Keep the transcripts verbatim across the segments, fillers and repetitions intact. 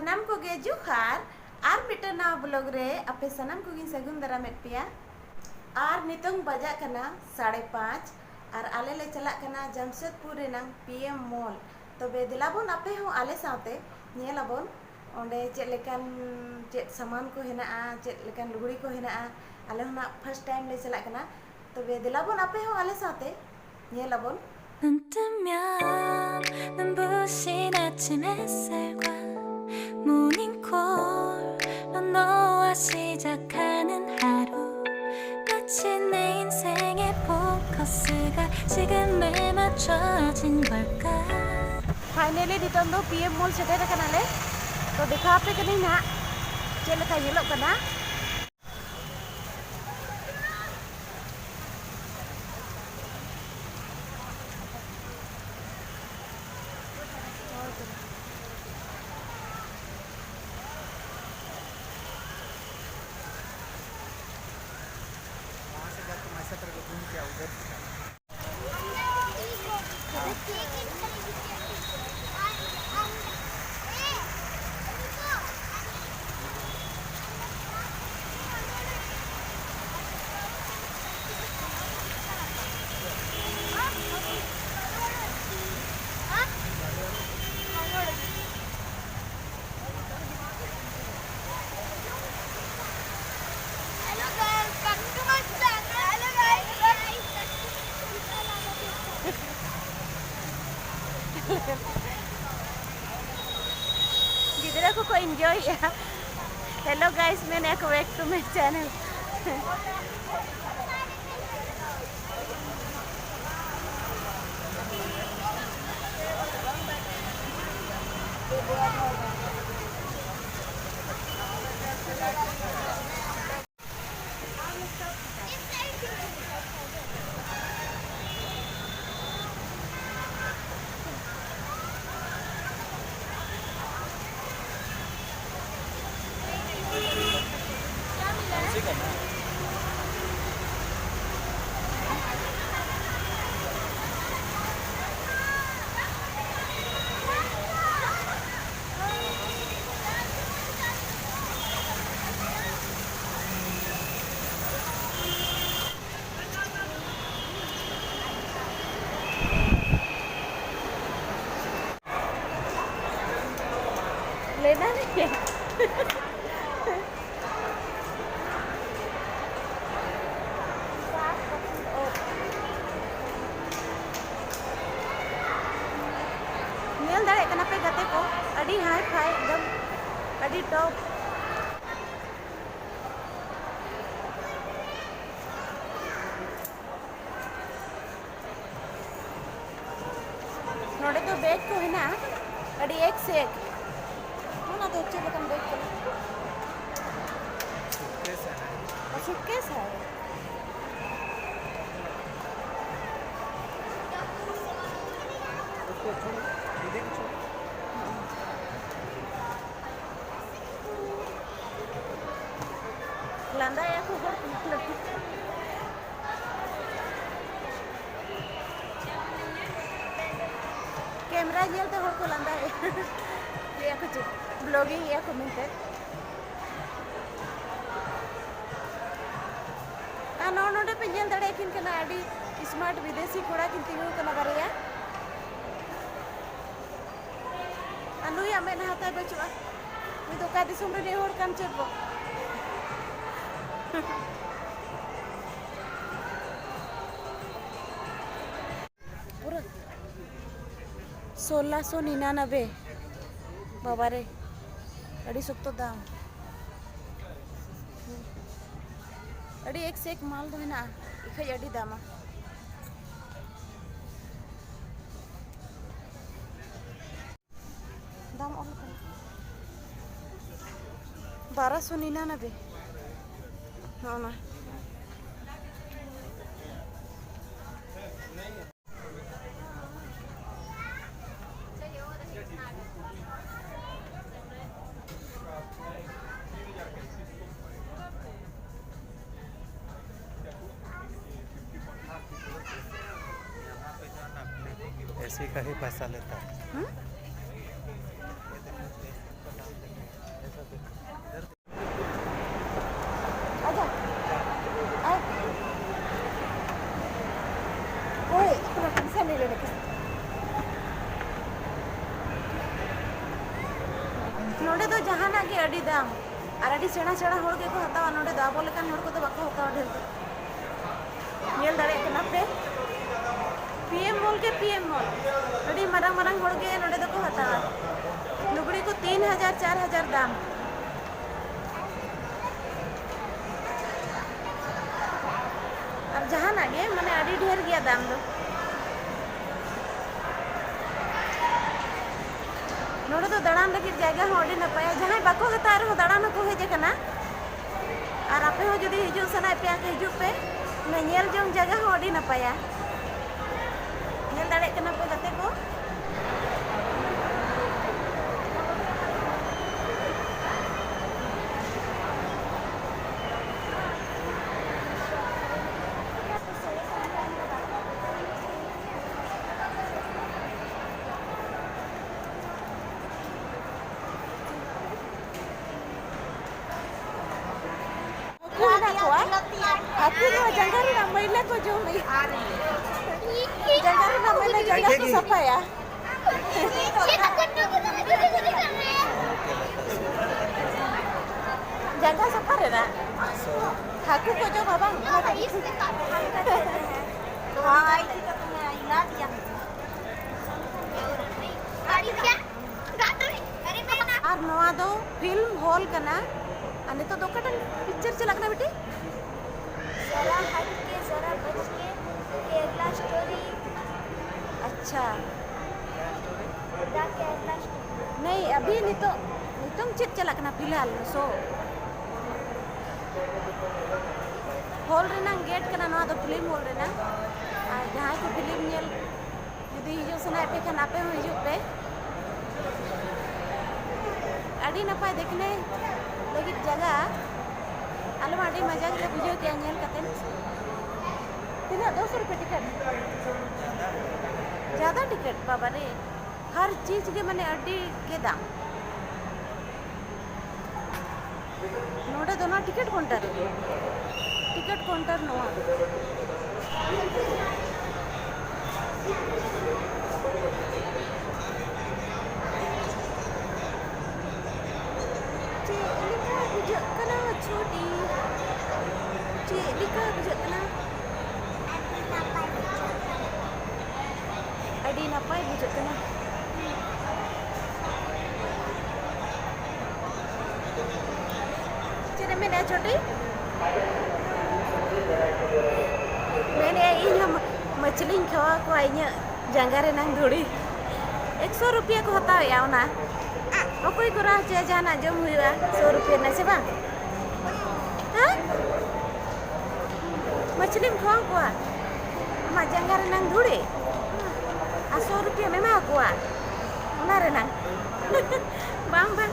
ᱥᱟᱱᱟᱢ ᱠᱚᱜᱮ ᱡᱚᱦᱟᱨ, ᱟᱨ ᱢᱤᱫᱴᱟᱝ ᱱᱟᱣᱟ ᱵᱞᱚᱜ ᱨᱮ ᱟᱯᱮ ᱥᱟᱱᱟᱢ ᱠᱚᱜᱮᱧ ᱥᱟᱹᱜᱩᱱ ᱫᱟᱨᱟᱢᱮᱫ ᱯᱮᱭᱟ᱾ ᱟᱨ ᱱᱤᱛᱚᱝ ᱵᱟᱡᱟᱜ ᱠᱟᱱᱟ ᱥᱟᱲᱮ ᱯᱟᱸᱪ, ᱟᱨ ᱟᱞᱮ ᱞᱮ ᱪᱟᱞᱟᱜ ᱠᱟᱱᱟ ᱡᱟᱢᱥᱮᱫᱽᱯᱩᱨ ᱨᱮᱱᱟᱝ ᱯᱤ ᱮᱢ ᱢᱚᱞ᱾ ᱛᱚᱵᱮ ᱫᱮᱞᱟ ᱵᱚᱱ ᱟᱯᱮ ᱦᱚᱸ ᱟᱞᱮ ᱥᱟᱶᱛᱮ ᱧᱮᱞ ᱟᱵᱚᱱ ᱚᱸᱰᱮ ᱪᱮᱫ ᱞᱮᱠᱟᱱ, ᱪᱮᱫ ᱥᱟᱢᱟᱱ ᱠᱚ ᱦᱮᱱᱟᱜᱼᱟ, ᱪᱮᱫ ᱞᱮᱠᱟᱱ ᱞᱩᱜᱽᱲᱤ ᱠᱚ ᱦᱮᱱᱟᱜᱼᱟ᱾ ᱟᱞᱮ ᱦᱚᱸ ᱱᱟᱜ first time ᱞᱮ ᱪᱟᱞᱟᱜ ᱠᱟᱱᱟ᱾ ᱛᱚᱵᱮ ᱫᱮᱞᱟ ᱵᱚᱱ ᱟᱯᱮ ᱦᱚᱸ ᱟᱞᱮ ᱥᱟᱶᱛᱮ ᱧᱮᱞ ᱟᱵᱚᱱ᱾ 눈 뜨면 눈부신 아침 햇살과 모닝콜로 너와 시작하는 하루. 마치 내 인생의 포커스가 지금에 맞춰진 걸까? Finally ᱱᱤᱛᱚᱝ ᱫᱚ ᱯᱤ ᱮᱢ ᱢᱚᱞ ᱥᱮᱴᱮᱨ ᱟᱠᱟᱱᱟᱞᱮ᱾ ᱛᱚ ᱫᱮᱠᱷᱟᱣ ᱟᱯᱮ ᱠᱟᱹᱱᱟᱹᱧ ᱱᱟᱦᱟᱜ ᱪᱮᱫ ᱞᱮᱠᱟ ᱧᱮᱞᱚᱜ ᱠᱟᱱᱟ᱾ वहाँ से जाके मैं ऐसा करके घूम के आओ उधर से। Hello guys, welcome to my channel. Hello guys. ᱜᱤᱫᱽᱨᱟᱹ ᱠᱚᱠᱚ enjoyᱮᱜᱼᱟ᱾ Hello guys ᱢᱮᱱᱮᱜᱼᱟ ᱠᱚ, back to my channel᱾ ᱞᱮᱱᱟ ᱨᱮ᱾ ᱧᱮᱞ ᱫᱟᱲᱮᱭᱟᱜ ᱠᱟᱱᱟ ᱯᱮ ᱜᱟᱛᱮ ᱠᱚ, ᱟᱹᱰᱤ high-fi ᱮᱠᱫᱚᱢ, ᱟᱹᱰᱤ top᱾ ᱱᱚᱰᱮ ᱫᱚ bag ᱠᱚ ᱦᱮᱱᱟᱜᱼᱟ, ᱟᱹᱰᱤ ᱮᱠ ᱥᱮ ᱮᱠ᱾ ᱚᱱᱟ ᱫᱚ ᱪᱮᱫ ᱞᱮᱠᱟᱱ bag ᱠᱟᱱᱟ? सूटकेस है। सूटकेस है। ᱞᱟᱸᱫᱟᱭᱟ ᱠᱚ ᱦᱚᱲ ᱠᱚ᱾ ᱠᱮᱢᱨᱟ ᱧᱮᱞᱛᱮ ᱦᱚᱲ ᱠᱚ ᱞᱟᱸᱫᱟᱭᱮᱫᱼᱟ᱾ ᱞᱟᱹᱭᱟ ᱠᱚ ᱪᱮᱫ, vlogging ᱮᱫᱼᱟ ᱠᱚ ᱢᱮᱱᱛᱮ᱾ ᱟᱨ ᱱᱚᱜᱼᱚ ᱱᱚᱰᱮ ᱯᱮ ᱧᱮᱞ ᱫᱟᱲᱮᱭᱟᱠᱤᱱ ᱠᱟᱱᱟ, ᱟᱹᱰᱤ smart ᱵᱤᱫᱮᱥᱤ ᱠᱚᱲᱟ ᱠᱤᱱ ᱛᱤᱸᱜᱩ ᱠᱟᱱᱟ ᱵᱟᱨᱭᱟ᱾ ᱟᱨ ᱱᱩᱭᱟᱜ ᱢᱮᱫᱦᱟ ᱛᱟᱭ ᱵᱟᱹᱪᱩᱜᱼᱟ᱾ ᱱᱩᱭ ᱫᱚ ᱚᱠᱟ ᱫᱤᱥᱚᱢ ᱨᱤᱱᱤᱡ ᱦᱚᱲ ᱠᱟᱱ ᱪᱚ ᱠᱚ᱾ ᱯᱩᱨᱟᱹ ᱥᱳᱞᱟᱥᱚ ᱱᱤᱱᱟᱱᱚᱵᱮ᱾ ᱵᱟᱵᱟᱨᱮ, ᱟᱹᱰᱤ ᱥᱚᱠᱛᱚ ᱫᱟᱢ᱾ ᱟᱹᱰᱤ ᱮᱠ ᱥᱮ ᱮᱠ ᱢᱟᱞ ᱫᱚ ᱦᱮᱱᱟᱜᱼᱟ, ᱤᱠᱷᱟᱹᱡ ᱟᱹᱰᱤ ᱫᱟᱢᱟ᱾ ᱫᱟᱢ ᱚᱞ ᱠᱟᱱᱟ ᱵᱟᱨᱚᱥᱚ ᱱᱤᱱᱟᱱᱚᱵᱮ᱾ ᱱᱚᱜᱼᱚ ᱱᱟ᱾ एसी का ही पैसा लेता है। हम्म? आजा। आ। कोई अपना टेंशन नहीं लेने की। ᱫᱚ ᱡᱟᱦᱟᱱᱟᱜ ᱜᱮ ᱟᱹᱰᱤ ᱫᱟᱢ, ᱟᱨ ᱟᱹᱰᱤ ᱥᱮᱬᱟ ᱥᱮᱬᱟ ᱦᱚᱲ ᱜᱮᱠᱚ ᱦᱟᱛᱟᱣᱟ᱾ ᱱᱚᱰᱮ ᱫᱚ ᱟᱵᱚ ᱞᱮᱠᱟᱱ ᱦᱚᱲ ᱠᱚᱫᱚ ᱵᱟᱠᱚ ᱦᱟᱛᱟᱣᱟ ᱰᱷᱮᱨ ᱫᱚ᱾ ᱧᱮᱞ ᱫᱟᱲᱮᱭᱟᱜ ᱠᱟᱱᱟ ᱯᱮ, ᱯᱤ ᱮᱢ ᱢᱚᱞ ᱜᱮ ᱯᱤ ᱮᱢ ᱢᱚᱞ᱾ ᱟᱹᱰᱤ ᱢᱟᱨᱟᱝ ᱢᱟᱨᱟᱝ ᱦᱚᱲ ᱜᱮ ᱱᱚᱰᱮ ᱫᱚᱠᱚ ᱦᱟᱛᱟᱣᱟ᱾ ᱞᱩᱜᱽᱲᱤ ᱠᱚ ᱛᱤᱱ ᱦᱟᱡᱟᱨ, ᱪᱟᱨ ᱦᱟᱡᱟᱨ ᱫᱟᱢ᱾ ᱟᱨ ᱡᱟᱦᱟᱱᱟᱜ ᱜᱮ, ᱢᱟᱱᱮ, ᱟᱹᱰᱤ ᱰᱷᱮᱨ ᱜᱮᱭᱟ ᱫᱟᱢ ᱫᱚ᱾ ᱱᱚᱰᱮ ᱫᱚ ᱫᱟᱬᱟᱱ ᱞᱟᱹᱜᱤᱫ ᱡᱟᱭᱜᱟ ᱦᱚᱸ ᱟᱹᱰᱤ ᱱᱟᱯᱟᱭᱟ᱾ ᱡᱟᱦᱟᱸᱭ ᱵᱟᱠᱚ ᱦᱟᱛᱟᱣ ᱨᱮᱦᱚᱸ ᱫᱟᱬᱟᱱ ᱦᱚᱸᱠᱚ ᱦᱮᱡ ᱟᱠᱟᱱᱟ᱾ ᱟᱨ ᱟᱯᱮ ᱦᱚᱸ ᱡᱩᱫᱤ ᱦᱤᱡᱩᱜ ᱥᱟᱱᱟᱭᱮᱫ ᱯᱮᱭᱟ, ᱦᱤᱡᱩᱜ ᱯᱮ᱾ ᱚᱱᱟ ᱧᱮᱞ ᱡᱚᱝ ᱡᱟᱭᱜᱟ ᱦᱚᱸ ᱟᱹᱰᱤ ᱱᱟᱯᱟᱭᱟ᱾ ᱧᱮᱞ ᱫᱟᱲᱮᱭᱟᱜ ᱠᱟᱱᱟ ᱯᱮ, ᱜᱟᱛᱮ ᱠᱚ᱾ ᱦᱟᱹᱠᱩ ᱢᱮᱱᱟᱜ ᱠᱚᱣᱟ᱾ ᱦᱟᱹᱠᱩ ᱫᱚ ᱡᱟᱸᱜᱟ ᱨᱮᱱᱟᱜ ᱢᱟᱹᱭᱞᱟᱹ ᱠᱚ ᱡᱚᱢᱮᱜᱼᱟ᱾ ᱡᱟᱸᱜᱟ ᱨᱮᱱᱟᱜ ᱢᱟᱹᱭᱞᱟᱹ, ᱡᱟᱸᱜᱟ ᱠᱚ ᱥᱟᱯᱷᱟᱭᱟ᱾ ᱡᱟᱸᱜᱟ ᱥᱟᱯᱷᱟ ᱨᱮᱱᱟᱜ᱾ ᱦᱟᱹᱠᱩ ᱠᱚ ᱡᱚᱢᱟ ᱵᱟᱝ? ᱦᱳᱭ᱾ ᱟᱨ ᱱᱚᱣᱟ ᱫᱚ ᱯᱷᱤᱞᱢ ᱦᱚᱞ ᱠᱟᱱᱟ᱾ ᱟᱨ ᱱᱤᱛᱚᱜ ᱫᱚ ᱚᱠᱟᱴᱟᱜ ᱯᱤᱠᱪᱟᱨ ᱪᱟᱞᱟᱜ ᱠᱟᱱᱟ ᱵᱤᱴᱤ? ᱡᱟᱨᱟ ᱦᱟᱴᱠᱮ ᱡᱟᱨᱟ ᱵᱟᱪᱠᱮ, ᱠᱮᱨᱞᱟ ᱥᱴᱳᱨᱤ᱾ ᱟᱪᱪᱷᱟ᱾ ᱫᱟ ᱠᱮᱨᱞᱟ ᱥᱴᱳᱨᱤ᱾ ᱱᱟᱹᱭ, ᱟᱵᱷᱤ ᱱᱤᱛᱚᱜ, ᱱᱤᱛᱚᱝ ᱪᱮᱫ ᱪᱟᱞᱟᱜ ᱠᱟᱱᱟ ᱯᱷᱤᱞᱦᱟᱞ ᱥᱳ? ᱦᱚᱞ ᱨᱮᱱᱟᱝ ᱜᱮᱴ ᱠᱟᱱᱟ ᱱᱚᱣᱟ ᱫᱚ, ᱯᱷᱤᱞᱢ ᱦᱚᱞ ᱨᱮᱱᱟᱝ᱾ ᱟᱨ ᱡᱟᱦᱟᱸᱭ ᱠᱚ ᱯᱷᱤᱞᱢ ᱧᱮᱞ ᱡᱩᱫᱤ ᱦᱤᱡᱩᱜ ᱥᱟᱱᱟᱭᱮᱫ ᱯᱮ ᱠᱷᱟᱱ, ᱟᱯᱮ ᱦᱚᱸ ᱦᱤᱡᱩᱜ ᱯᱮ᱾ ᱟᱹᱰᱤ ᱱᱟᱯᱟᱭ ᱫᱮᱠᱷᱱᱮ ᱞᱟᱹᱜᱤᱫ ᱡᱟᱭᱜᱟ᱾ ᱟᱞᱮ ᱢᱟ ᱟᱹᱰᱤ ᱢᱟᱡᱟ ᱜᱮᱞᱮ ᱵᱩᱡᱷᱟᱹᱣ ᱠᱮᱜᱼᱟ ᱧᱮᱞ ᱠᱟᱛᱮ᱾ ᱛᱤᱱᱟᱹᱜ? ᱫᱚᱥ ᱨᱩᱯᱤᱭᱟ ᱴᱤᱠᱤᱴ? ᱡᱟᱫᱟ ᱴᱤᱠᱤᱴ, ᱵᱟᱵᱟ ᱨᱮ᱾ ᱦᱟᱨ ᱪᱤᱡᱽ ᱜᱮ ᱢᱟᱱᱮ ᱟᱹᱰᱤ ᱜᱮ ᱫᱟᱢ᱾ ᱱᱚᱰᱮ ᱫᱚ ᱱᱚᱣᱟ ᱴᱤᱠᱤᱴ ᱠᱟᱣᱩᱱᱴᱟᱨ ᱨᱮ, ᱴᱤᱠᱤᱴ ᱠᱟᱣᱩᱱᱴᱟᱨ ᱱᱚᱣᱟ᱾ ᱪᱮᱫ ᱞᱮᱠᱟ ᱵᱩᱡᱷᱟᱹᱜ ᱠᱟᱱᱟ? ᱟᱹᱰᱤ ᱱᱟᱯᱟᱭ ᱵᱩᱡᱷᱟᱹᱜ ᱠᱟᱱᱟ᱾ ᱪᱮᱫ ᱮᱢ ᱢᱮᱱᱮᱫᱼᱟ, ᱪᱷᱳᱴᱤ? ᱢᱮᱱᱮᱫᱼᱟ, ᱤᱧ ᱦᱚᱸ ᱢᱟᱹᱪᱷᱞᱤᱧ ᱠᱷᱟᱣᱟ ᱠᱚᱣᱟ, ᱤᱧᱟᱹᱜ ᱡᱟᱸᱜᱟ ᱨᱮᱱᱟᱝ ᱫᱷᱩᱲᱤ᱾ ᱮᱠᱥᱚ ᱨᱩᱯᱤᱭᱟ ᱠᱚ ᱦᱟᱛᱟᱣᱮᱫᱼᱟ ᱚᱱᱟ᱾ ᱚᱠᱚᱭ ᱠᱚᱨᱟᱣ ᱦᱚᱪᱚᱭᱟ? ᱡᱟᱦᱟᱱᱟᱜ ᱡᱚᱢ ᱦᱩᱭᱩᱜᱼᱟ, ᱥᱚ ᱨᱩᱯᱤᱭᱟ ᱨᱮᱱᱟᱜ, ᱥᱮ ᱵᱟᱝ? ᱦᱮᱸ? ᱢᱟᱹᱪᱷᱞᱤᱢ ᱠᱷᱟᱣᱟᱣ ᱠᱚᱣᱟ, ᱟᱢᱟᱜ ᱡᱟᱸᱜᱟ ᱨᱮᱱᱟᱝ ᱫᱷᱩᱲᱤ, ᱟᱨ ᱥᱚ ᱨᱩᱯᱤᱭᱟᱢ ᱮᱢᱟ ᱠᱚᱣᱟ ᱚᱱᱟ ᱨᱮᱱᱟᱝ᱾ ᱵᱟᱝ, ᱵᱟᱝ,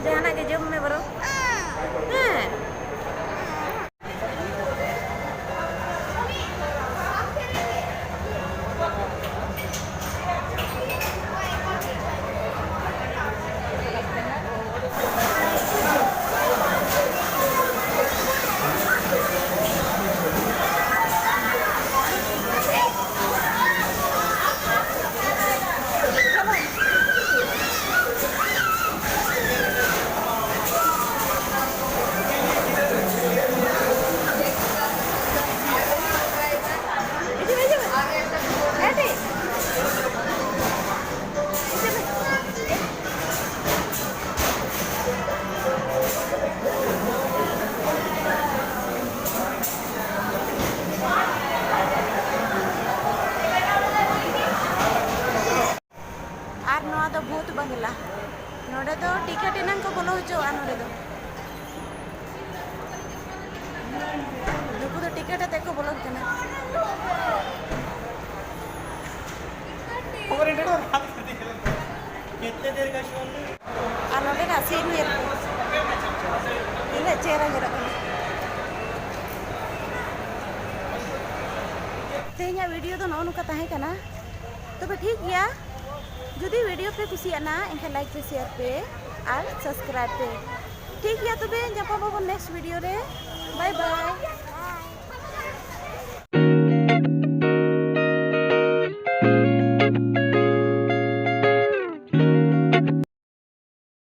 ᱡᱟᱦᱟᱱᱟᱜ ᱜᱮ ᱡᱚᱢ ᱢᱮ ᱵᱚᱨᱚᱝ᱾ ᱦᱮᱸ᱾ ᱟᱨ ᱱᱚᱣᱟ ᱫᱚ ᱵᱷᱩᱛ ᱵᱟᱝᱞᱟ᱾ ᱱᱚᱰᱮ ᱫᱚ ᱴᱤᱠᱤᱴ ᱮᱱᱟᱝ ᱠᱚ ᱵᱚᱞᱚ ᱦᱚᱪᱚᱣᱟᱜᱼᱟ᱾ ᱱᱚᱰᱮ ᱫᱚ ᱱᱩᱠᱩ ᱫᱚ ᱴᱤᱠᱤᱴ ᱟᱛᱮ ᱠᱚ ᱵᱚᱞᱚᱱ ᱠᱟᱱᱟ᱾ ᱟᱨ ᱱᱚᱰᱮᱱᱟᱜ ᱥᱤᱱ ᱧᱮᱞ ᱯᱮ, ᱛᱤᱱᱟᱹᱜ ᱪᱮᱦᱨᱟ ᱧᱮᱞᱚᱜ ᱠᱟᱱᱟ᱾ ᱛᱮᱦᱮᱧᱟᱜ ᱵᱷᱤᱰᱤᱭᱳ ᱫᱚ ᱱᱚᱜᱼᱚ ᱱᱚᱝᱠᱟ ᱛᱟᱦᱮᱸ ᱠᱟᱱᱟ᱾ ᱛᱚᱵᱮ ᱴᱷᱤᱠ ᱜᱮᱭᱟ, ᱡᱩᱫᱤ ᱵᱷᱤᱰᱤᱭᱳ ᱯᱮ ᱠᱩᱥᱤᱭᱟᱜᱼᱟ, ᱮᱱᱠᱷᱟᱱ ᱞᱟᱭᱤᱠ ᱯᱮ, ᱥᱮᱭᱟᱨ ᱯᱮ ᱟᱨ ᱥᱟᱵᱥᱠᱨᱟᱭᱤᱵ ᱯᱮ᱾ ᱴᱷᱤᱠ ᱜᱮᱭᱟ, ᱛᱚᱵᱮ ᱧᱟᱯᱟᱢ ᱟᱵᱚᱱ ᱱᱮᱠᱥᱴ ᱵᱷᱤᱰᱤᱭᱳ ᱨᱮ᱾ ᱵᱟᱭ ᱵᱟᱭ᱾